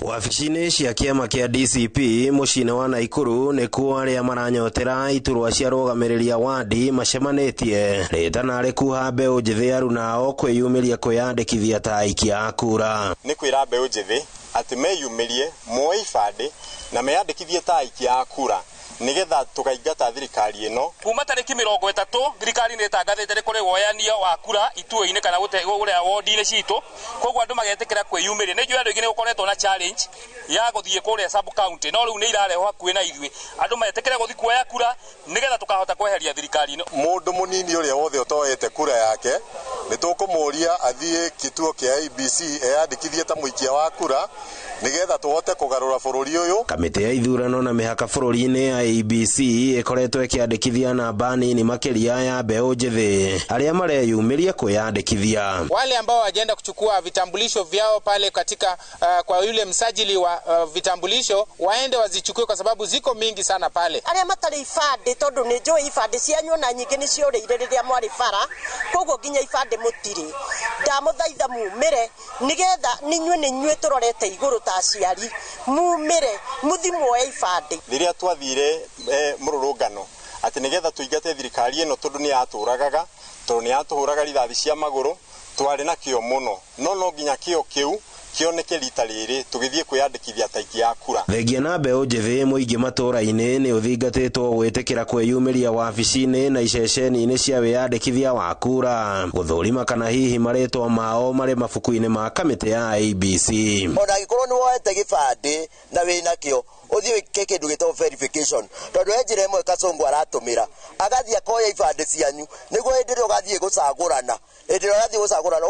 Wabici-inĩ cia kĩama kĩa DCP mũciĩ-inĩ wa Naikuru nĩkuo arĩa maranyotera iturwa cia rũgamĩrĩria wandi macemanĩtie rĩtana rĩkuha mbeũ njĩthĩ arunao kwĩyumĩria kwĩyandĩkithia ta aikia a kura. Nĩ kwĩra mbeũ njĩthĩ atĩ meyumĩrie moe ibandĩ na meyandĩkithie ta aikia a kura nigetha tukaingata thirikari ĩno. Kuma tarĩki 30 thirikari nĩ ĩtangathĩte nĩ kũrĩ woyania wa kura itũũ-inĩ kana gũrĩa wodi-inĩ citũ, koguo andũ magetĩkĩra kwĩyumĩria. Nĩ njũĩ andũ aingĩ nĩ gũkoretwo na challenge ya gũthiĩ kũrĩa sub county, no rĩu nĩ irarehwo hakuhĩ na ithuĩ, andũ metĩkĩre gũthiĩ kuoya kura nĩgetha tũkahota kweheria thirikari ĩno. Mũndũ mũnini ũrĩa wothe ũtoete kura yake nĩ tũkũmũria athiĩ kituo kĩa IEBC eyandĩkithie ta mũikia wa kura nĩgetha tũhote kũgarũra bũrũri ũyũ. Kamĩtĩ ya ithurano na mĩhaka bũrũri-inĩ ya IEBC ĩkoretwo ĩkĩandĩkithia namba nini makĩria ya mbeũ njĩthĩ arĩa mareyumĩria kwĩyandĩkithia. Wale ambao wajaenda kuchukua vitambulisho vyao pale katika kwa yule msajili wa vitambulisho waende wazichukue, kwa sababu ziko mingi sana pale. Arĩa matarĩ ibandĩ, tondũ nĩ njũĩ ibandĩ cianyu na nyingĩ nĩ ciũrĩire rĩrĩa mwarĩ bara, koguo nginya ibandĩ mũtirĩ. Ndamũthaitha mumĩre nĩgetha ninyuĩ nĩ inyuĩ tũrorete igũrũ ta aciari, mumĩre mũthi muoye ibandĩ. Rĩrĩa twathire mũrũrũngano atĩ nĩgetha tũingate thirikari ĩno tondũ nĩ yatũragaga, Tondũ nĩ yatũhũraga rithathi cia magũrũ, twarĩ na kĩo mũno, no nginya kĩo kĩu kĩoneke rita rĩrĩ tũgĩthiĩ kwĩyandĩkithia ta aikia a kura. Thengia na mbeũ njĩthĩ mũingĩ matũũra-inĩ nĩ ũthingatĩtwo gwĩtĩkĩra kwĩyumĩria wabici-inĩ na iceceni-inĩ cia wĩyandĩkithia wa kura gũthũrima kana hihi marĩtwa mao marĩ mabuku-inĩ ma kamĩtĩ ya IEBC. Ona angĩkorwo nĩ woete gĩbandĩ na wĩna kĩo, ũthiĩ wĩke kĩndũ gĩtagwo verification, tondũ he njĩra ĩmwe Kasongo aratũmĩra, agathiĩ akoya ibandĩ cianyu nĩguo hĩndĩ ĩrĩa ũgathiĩ gũcagũrana,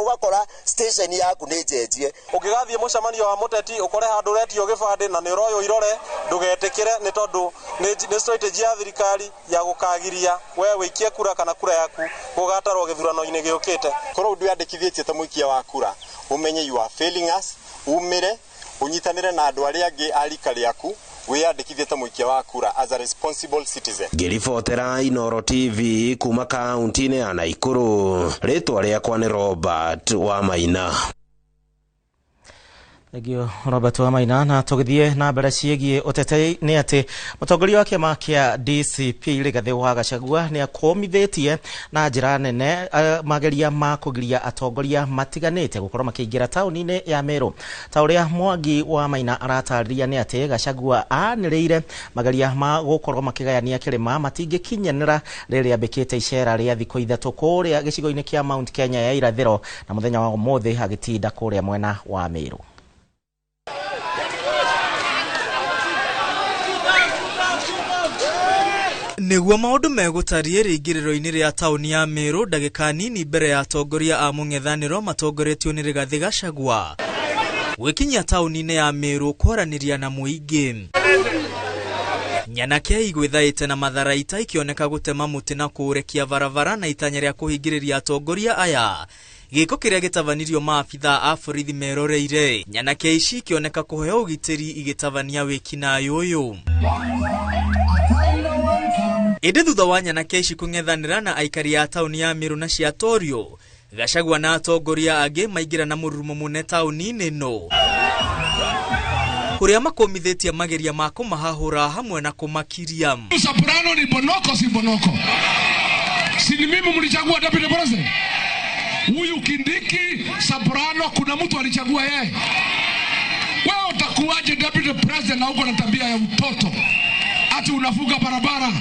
ũgakora station yaku nĩ njenjie. Ũngĩgathiĩ mũcemanio wa mũteti ũkore handũ ũretio gĩbandĩ na nĩ ũroywo irore, ndũgetĩkĩre nĩ tondũ nĩ strategy ya thirikari ya gũkagiria we wĩikie kura kana kura yaku gũgatarwo gĩthurano-inĩ gĩũkĩte. Korwo ndwĩyandĩkithĩtie ta mũikia wa kura, ũmenye you are failing us, umĩre ũnyitanĩre na andũ arĩa angĩ a rika rĩaku wĩyandĩkithie ta mũikia wa kura as a responsible citizen. Ngĩribotera Inooro TV kuma kaunti-inĩ ya Naikuru, rĩtwa rĩakwa nĩ Robert Wamaina. Thengiũ Robert Wamaina. Na tũgĩthiĩ na mbere ciĩgiĩ ũteti nĩ atĩ mũtongoria wa kĩama kĩa DCP Rigathĩ wa Gachagua nĩ akũmithĩtie na njĩra nene mageria ma kũgiria atongoria matiganĩte gũkorwo makĩingĩra taũni-inĩ ya Meru. Ta ũrĩa Mwangi wa Maina aratarĩria nĩ atĩ Gachagua anĩrĩire mageria ma gũkorwo makĩgayania kĩrĩma matingĩkinyanĩra rĩrĩa ambĩkĩte icera rĩa thikũ 3 kũrĩa gĩcigo-inĩ kĩa Mount Kenya ya irathĩro, na mũthenya wa ũmũthĩ agĩtinda kũrĩa mwena wa Meru. Nĩguo maũndũ megũtariĩ rĩingĩrĩro-inĩ rĩa taũni ya Meru ndagĩka nini mbere ya atongoria a mũng'ethanĩro matongoretio nĩ Rigathĩ Gachagua gwĩkinyia taũni-inĩ ya Meru kwaranĩria na mũingĩ. Nyanake igwĩthaĩte na matharaita ikĩoneka gũtema mũtĩ na kũũrekia barabara na itanya rĩa kũhingĩrĩria atongoria aya, gĩko kĩrĩa gĩtabanirio maabithaa a borithi meroreire. Nyanake ici ikĩoneka kũheo ũgitĩri igĩtabania wĩkinaĩ ũyũ. Ĩndĩ thutha wa nyanake ici kũng'ethanĩra na aikari a taũni ya Meru na ciatorio, Gachagua na atongoria angĩ maingĩra na mũrurumo mũnene taũni-inĩ ĩno, kũrĩa makũmithĩtie mageria ma kũmahahũra hamwe na kũmakiria. Soprano ni Bonoko, si Bonoko? Si ni mimi mlichagua deputy president? Huyu Kindiki Soprano, kuna mtu alichagua yeye? Wewe utakuwaje deputy president na uko na tabia ya utoto? Ati unafunga barabara,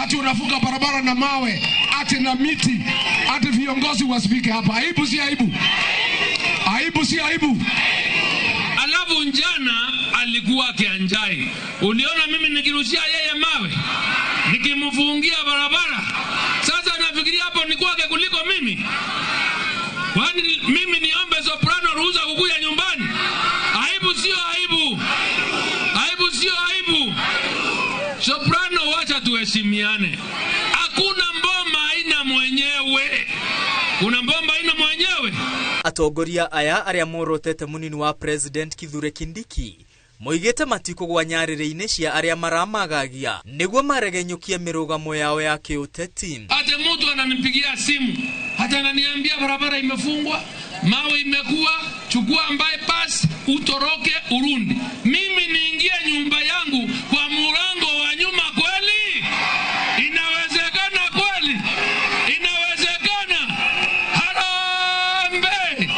ati unafunga barabara na mawe, ati na miti, ati viongozi wasifike hapa. Aibu si aibu? Aibu si aibu? Alafu njana alikuwa kianjai. Uliona mimi nikirushia yeye mawe, nikimfungia barabara. Sasa nafikiria hapo ni kwake kuliko mimi. Kwani mimi niombe Soprano ruhusa kukuja nyumbani? Aibu sio aibu? Aibu sio aibu? Soprano, wacha tuheshimiane. Hakuna mboma haina mwenyewe. Kuna mbomba haina mwenyewe. Atongoria aya arĩa morotete munini wa President Kithure Kindiki moigĩte matikũgwa nyarĩrĩ-inĩ cia arĩa maramagagia nĩguo maregenyũkie mĩrũgamo yao ya kĩũteti. Ate mtu ananipigia simu, hata ananiambia barabara imefungwa, mawe imekuwa, chukua bypass utoroke Urundi. Mimi niingie nyumba yangu kwa mulango wa nyuma kweli? Inawezekana kweli? Inawezekana? Harambee!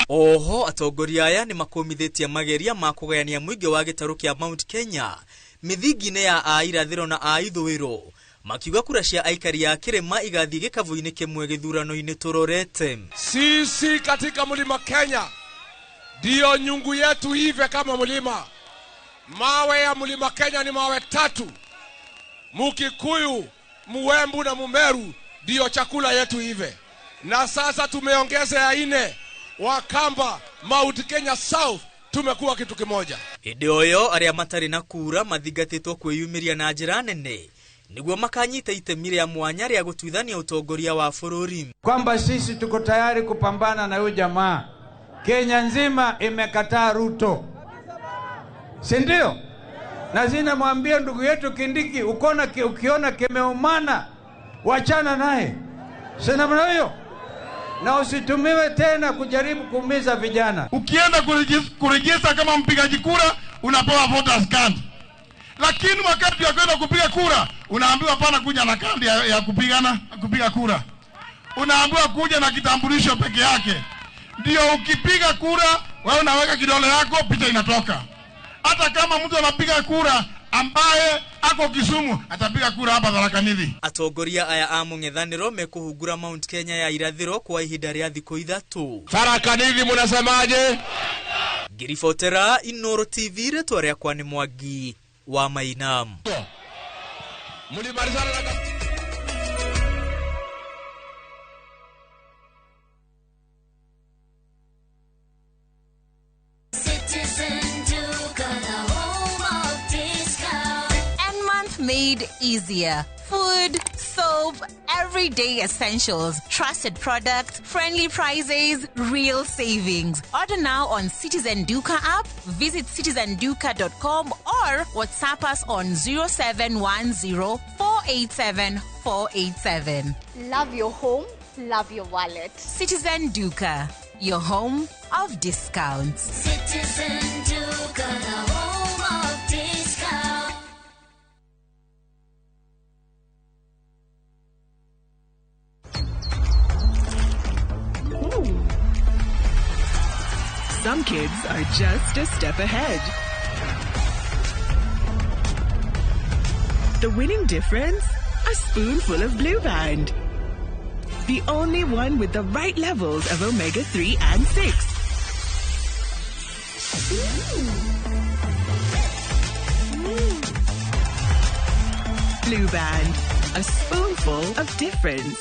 Oho atongoria aya nĩ makũmithĩtie mageria ma kũgayania mũingĩ wa gĩtarũ kĩa Mount Kenya mĩthingi-inĩ ya a irathĩro na a ithũĩro, makiuga kura cia aikari a kĩrĩma igathiĩ gĩkabũ-inĩ kĩmwe gĩthurano-inĩ tũrorete. Sisi katika mlima Kenya ndiyo nyungu yetu hive kama mlima. Mawe ya mlima Kenya ni mawe 3. Mukikuyu, Muembu na Mumeru ndiyo chakula yetu hive. Na sasa tumeongeza ya 4, Wakamba, Mount Kenya South, tumekuwa kitu kimoja. Hĩndĩ oyo arĩa matarĩ na kura mathingatĩtwo kwĩyumĩria na njĩra nene nĩguo makanyita itemi rĩa mwanya rĩa gũtuithania ũtongoria wa bũrũri. Kwamba sisi tuko tayari kupambana na huyu jamaa. Kenya nzima imekataa Ruto, si ndio? Na zina mwambia ndugu yetu Kindiki, ukiona kimeumana wachana naye, si namna hiyo? Na usitumiwe tena kujaribu kuumiza vijana. Ukienda kurejista kama mpigaji kura unapewa voters card, lakini wakati wa kwenda kupiga kura unaambiwa hapana kuja na kadi ya kupiga kura. Unaambiwa kuja na kitambulisho peke yake. Ndio ukipiga kura, wewe unaweka kidole yako, picha inatoka. Hata kama mtu anapiga kura ambaye ako Kisumu, atapiga kura hapa Tharaka Nithi. Atongoria aya a mũng'ethanĩro mekũhungura Mount Kenya ya irathĩro kwa ihinda rĩa thikũ 3. Tharaka Nithi munasemaje? Ngiribotera Inooro TV, rĩtwa rĩakwa nĩ Mwangi wa Maina. Mulimalizana na Made easier. Food, soap, everyday essentials, trusted products, friendly prices, real savings. Order now on Citizen Duka app, visit citizenduka.com or WhatsApp us on 0710 487 487. Love your home, love your wallet. Citizen Duka, your home of discounts. Citizen Duka, the home of discounts. Some kids are just a step ahead. The winning difference? A spoonful of Blue Band. The only one with the right levels of omega-3 and 6. Blue Band, a spoonful of difference.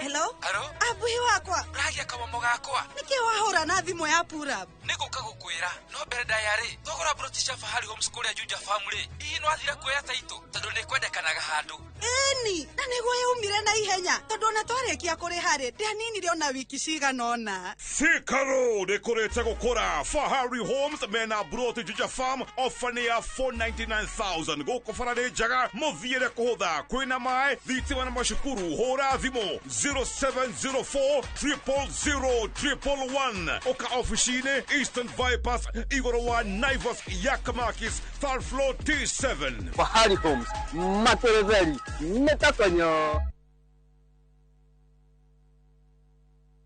Hello? Abuhi wakwa. Ragia kamomo gakwa. Niki wahura na thimu ya pura. Niguka gukwira no mbere ndayari thogora broti cia Fahari Homes kuria Juja Family. Ii no athira kuoya taito tondu ni kwendekanaga handu. Eni, na niguo yaumire na ihenya tondu ona twarikia kuriha ri ndianinire ona wiki cigana ona. Thika Road ikurite gukura. Fahari Homes mena broti Juja Farm ofa ni ya 499,000 guku bara ni njega muthiire kuhutha kwina mai thitima na macukuru. Hura thimu 0704 000 111 oka ofici-inĩ Eastern Bypass igũrũ wa Naivas Yakamakis third floor T7. Fahari Homes materetheri metakonyo.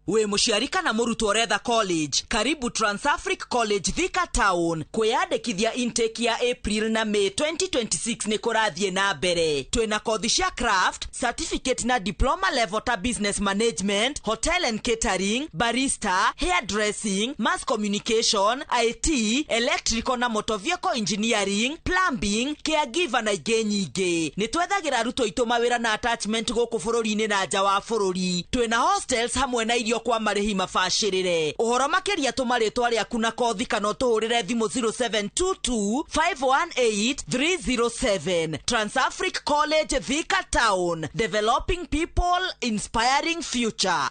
Wĩ mũciari kana mũrutwo ũretha college, karibu Transafric College Thika Town. Kwĩyandĩkithia intake ya April na May 2026 nĩ kũrathiĩ na mbere. Twĩna kothi cia craft, certificate na diploma level ta business management, hotel and catering, barista, hairdressing, mass communication, IT, electrical na motor vehicle engineering, plumbing, caregiver na ingĩ nyingĩ. Nĩ twethagĩra arutwo aitũ mawĩra na attachment gũkũ bũrũri-inĩ na nja wa bũrũri. Twĩna hostels hamwe na irio kwa marĩhi mabacĩrĩre. Ũhoro makĩria tũma rĩtwa rĩaku na kothi kana ũtũhũrĩre thimũ 0722 518 307. Transafric College Thika Town, developing people, inspiring future.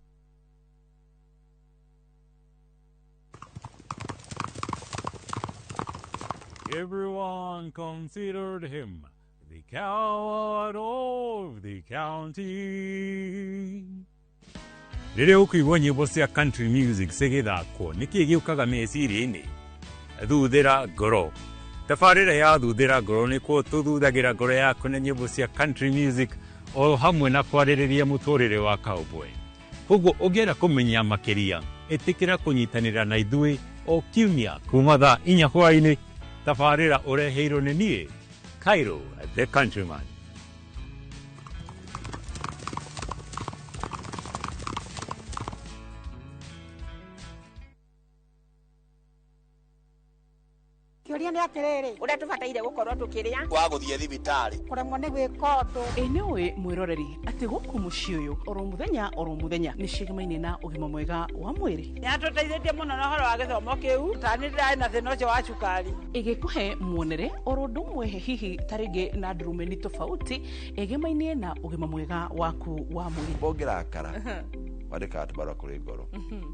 Everyone considered him the coward of the county. Rĩrĩa ũkũigua nyĩmbo cia country music cigĩthakwo nĩkĩĩ gĩũkaga meciria-inĩ? Thuthĩra ngoro. Tabarĩra ya Thuthĩra ngoro nĩkuo tũthuthagĩra ngoro yaku na nyĩmbo cia country music o hamwe na kwarĩrĩria mũtũrĩre wa cowboy. Koguo ũngĩenda kũmenya makĩria, ĩtĩkĩra kũnyitanĩra na ithuĩ o kiumia kuma thaa 4 hwaĩ-inĩ. Tabarĩra ũreheirwo nĩ niĩ Cairo the Countryman. Kĩũria nĩ atĩrĩrĩ, ũrĩa tũbataire gũkorwo tũkĩrĩa wa gũthiĩ thibitarĩ kũremwo nĩ gwĩka ũndũ. Ĩ nĩ ũĩ mwĩroreri atĩ gũkũ mũciĩ ũyũ oro mũthenya nĩ cigamaine na ũgima mwega wa mwĩrĩ. Nĩatũteithĩtie mũno na ũhoro wa gĩthomo kĩu, ta nĩ ndĩrarĩ na thĩna ũcio wa cukari. Ĩgĩkũhe muonere oro ũndũ ũmwe hihi ta rĩngĩ na ndurumeni tofauti ĩgemaine na ũgima mwega waku wa mwĩrĩ. Ũngĩrakara wandĩkaga tũbarũa kũrĩ ngoro,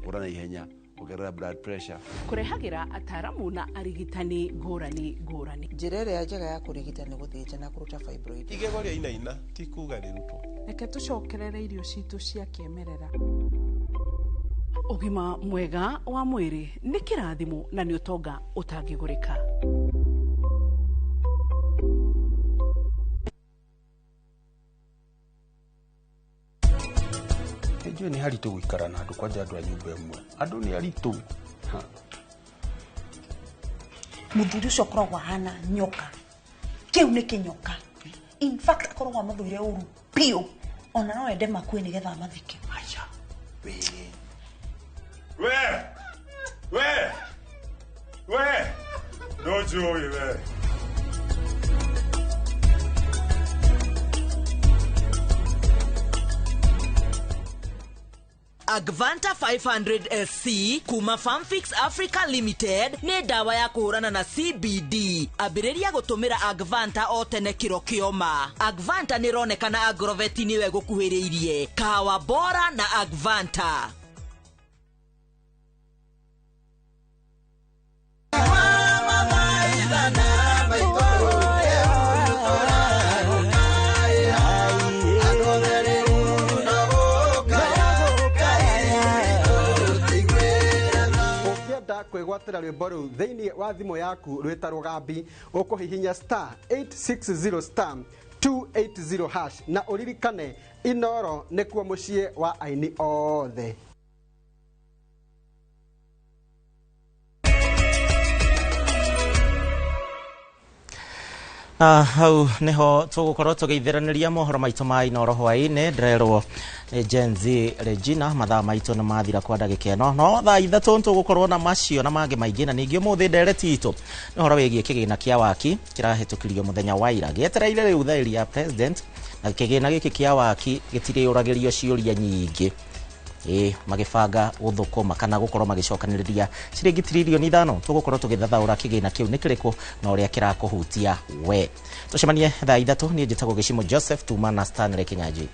ũra na ihenya, ongerera blood pressure. Kũrehagĩra ataramu na arigitani ngũrani ngũrani. Njĩra ĩrĩa njega ya kũrigita nĩ gũthĩnja na kũruta fibroid. Igego rĩa inaina ti kuga rĩrutwo. Reke tũcokerere irio citũ cia kĩmerera. Ũgima mwega wa mwĩrĩ nĩ kĩrathimo na nĩ ũtonga ũtangĩgũrĩka. Nĩ njũĩ nĩ haritũ gũikara na andũ, kwanja andũ a nyũmba ĩmwe. Andũ nĩ aritũ. Ha. Muthuri ũcio akoragwo ahana nyoka. Kĩu nĩ kĩnyoka. In fact, akoragwo amathũire ũru biũ, ona no ende makue nĩgetha amathike. We! We! We! Ndũnjũĩ we. Agvanta 500 SC kuma Farmfix Africa Limited nĩ ndawa ya kũhũrana na CBD. Ambĩrĩria gũtũmĩra Agvanta o tene kĩro kĩoma. Agvanta nĩ ĩronekana Agrovet nĩwe gũkuhĩrĩirie. Kahawa bora na Agvanta. Ũngĩenda kwĩgwatĩra rwĩmbo rũu thĩinĩ wa thimũ yaku rwĩta rũgambi, ũkũhihinya *860*280# na ũririkane Inoro nĩkuo mũciĩ wa aini othe. Na hau niho tũgũkorwo tũgĩithĩranĩria mohoro maitũ ma Inoro hwaĩ-inĩ. Ndĩrerwo nĩ Gen Z Regina mathaa maitũ nĩ mathira kwa ndagĩka ĩno, no thaa 3 tũgũkorwo na macio na mangĩ maingĩ. Na ningĩ ũmũthĩ ndereti itũ nĩ ũhoro wĩgiĩ kĩgĩna kĩa waki kĩrahĩtũkirio mũthenya wa ira, gĩetereire rĩu thaĩri ya president. Na kĩgĩna gĩkĩ kĩa waki gĩtirĩũragĩrio ciũria nyingĩ, ĩ magĩbanga gũthũkũma kana gũkorwo magĩcokanĩrĩria ciringi 5 trillion. Tũgũkorwo tũgĩthathaũra kĩgĩna kĩu nĩ kĩrĩkũ na ũrĩa kĩrakũhutia we. Tũcemanie thaa 3. Niĩ njĩtagwo Gĩcimo Joseph, tuma na Stanley Kinyanjui.